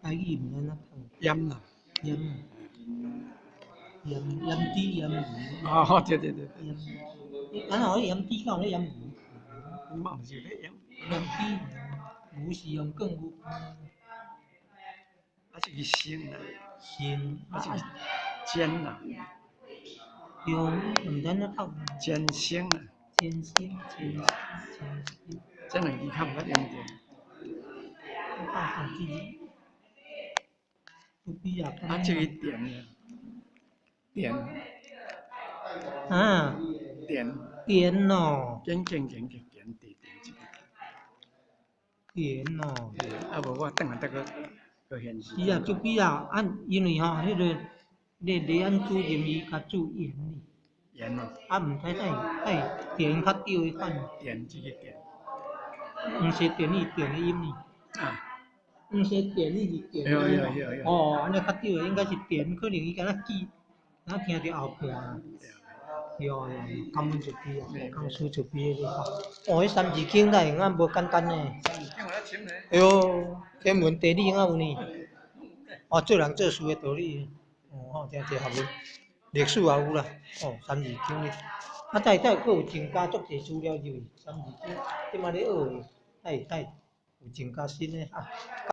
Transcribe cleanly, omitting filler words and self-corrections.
台語毋知按怎讀。鹽啦。鹽，鹽鹽豬鹽魚。哦，對對對。鹽，敢若有咧鹽豬，敢有咧鹽魚？嘛毋是咧鹽。鹽豬，牛是用鋼牛。啊，這個生啦。生。啊，這個煎啦。用，毋知按怎讀。煎生啦。煎生，煎生，煎生。這兩字較毋捌用著。啊，啊，這個電啊，電。啊。電。電哦。簡簡簡簡電電這個。電哦。啊，無我轉來再閣閣顯示。是啊，就比啊，按因為吼，彼个李李安主任伊較注鹽呢。鹽哦。啊，毋知哪會哪會電較對彼款。電這個電。毋是電伊電的音呢。啊。毋是電伊是電的音。哦，按呢較對的，應該是電，可能伊敢若記，敢若聽著後半。對對，感恩就對啊，講師就比彼個哦，彼三字經哪會用啊無簡單呢？哎喲，天文地理敢有呢？哦，做人做事的道理，哦吼，誠濟學問，歷史也有啦。哦，三字經咧，啊，再再閣有增加足濟資料入去，三字經這擺咧學的，再再有增加新的啊。